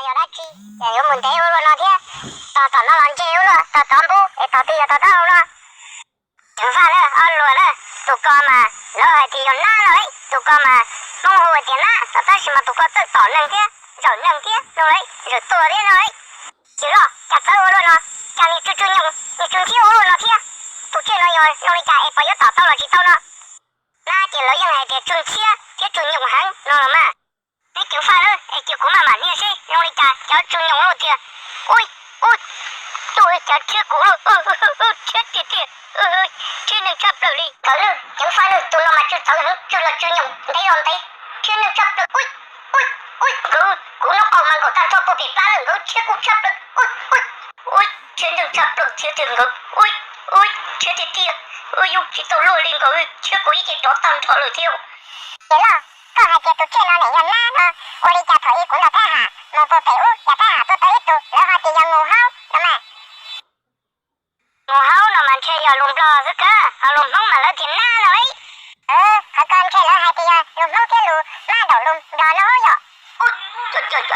Yog dab tsi es yuav mus ntev ua luaj no thiab? Tos tom no los ntse ua luaj, tos tod npub es tos twg yog tos taub hau no. Ceev faj na, ob luag na, tus ko mas lawv hais tias yog nab no lauj, tus ko mas Hmoob hu hais tias nab no, tab sis mas tus ko txawj tom neeg thiab zaum neeg thiab no lauj, zaum tuag thiab no lauj. Tsis los cas txawv ua luaj no, cas nws tsw tsw nyoos, nws tsw ntxhiab ua luaj no thiab. Tus tsiaj no yog zoo li cas es puas yuav tom tau los tsis tau no? Nab ces lawv yeej hais tias tsw ntxhiab thiab tsw nyoos heev no los mas. Neb ceev faj na, es cia kuv maj mam nias seb zoo li cas cov tsw nyoos ua luaj tiag. Ui, ui, tus cas rhiab kuv lawm, rhiab tiag tiag, rhiab neeg tshaj plaws li. Nkawd na, ceev faj na, tus no mas tsw txawv heev, tsw los tsw nyoos, ntev los ntev, rhiab neeg tshaj plaws. Ui, ui, ui, nkawd, kuv noj qaug mas nkaum tag nrho puag pem plab lawm, nkawd rhiab kuv tshaj plaws. Ui, ui, ui, rhiab neeg tshaj plaws thiab tiag nkawd. Ui, ui, rhiab tiag tiag. Ua yus tsis tau luag li, nkawd rhiab kuv ib ce rov tag nrho lawm thiab. Ces los koj hais tias tus tsiaj no nws yog nab no, ua li cas thaum ub kuv nrog thab ham mus puag pem ub, cas thab ham tua tau ib tug lawv ho tias yog ngus haub no mas. Ngus haub no mas ntshe yog lus Nplog xwb kawg, ho lus Hmoob mas lawv tias nab no lauj. Qhov ko ntshe lawv hais tias yog lus Hmoob thiab lus mab daum lus Nplog no yom. Ua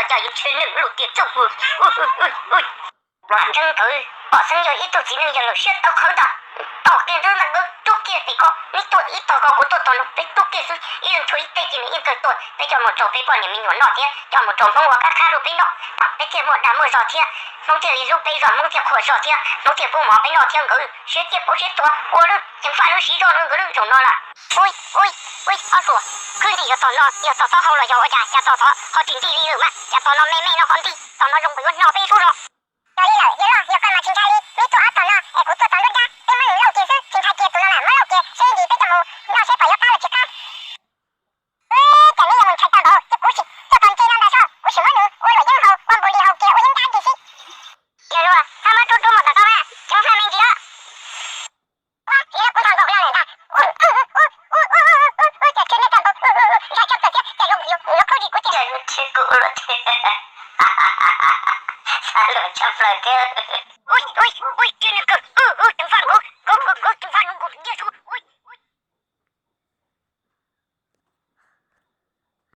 cas ntshe neeg luag tias txawj hu. Ntseeg nkawd, pom xeeb yog ib tug txiv neej yawg laus siab tawv qhawv ntag. Tom kiag ntawd mas nkawd rub kiag pem ko, neb tuaj ib tog ko kuv tuaj tog no, peb rub kiag xwb, ib leeg tshuav ib teg ces nws yeej kawg tuaj. Peb coj mus rau peb poj niam me nyuam noj thiab coj mus rau Hmoob ua kab khab rau peb noj, peb thiaj muaj dag muaj zog thiab, Hmoob thiaj li hlub peb zog, Hmoob thiaj qhuas zog thiab, Hmoob thiaj pub mov peb noj thiab. Nkawd siab ciaj paub siab tuav, ua lub ceev faj lub siv zog no nkawd lub zaum no lawm. Ui, ui, ui, ob tuam, khwb nti yog tom no, yog tom taub hau los yog ua cas, cas tom tod ho tsis nti li lawm mas, cas tom no me me no ho nti, tom no zoo nkaus yuav hno peb sub zog. Yog li lawm yawg loj, yog koj mas tsis ntshai li, neb tuaj ob tog no es kuv tuaj tog nruab nrab, peb muab nws lauj kiag xwb, tsis ntshai kiag tus no mas muab lauj kiag seb nti peb coj mus noj seb puas yuav qab los tsis qab. Cas neb yuav mus ntshai tag npaum, cia kuv sim tuaj tog ntse no ntag soj, kuv sim muab nws ua luam yeeb haus, ua npus li haus kiag ua yeeb nrab kiag xwb. Yawg hluas, txhob muab rub rub mus tom tau na, ceev faj me ntsis os. Ua, tsis yog kuv nrog nkaus no lawm ntag. Ua cas tshwj nws tag npaum, ntshai tshaj plaws thiab, cas zoo nkaus yuav khaub lig kuv tiag. Cas yuav tshwj kuv ua luaj thiab. Xav luag tshaj plaws thiab. Ua, ua, ua, tshwj nws kawg.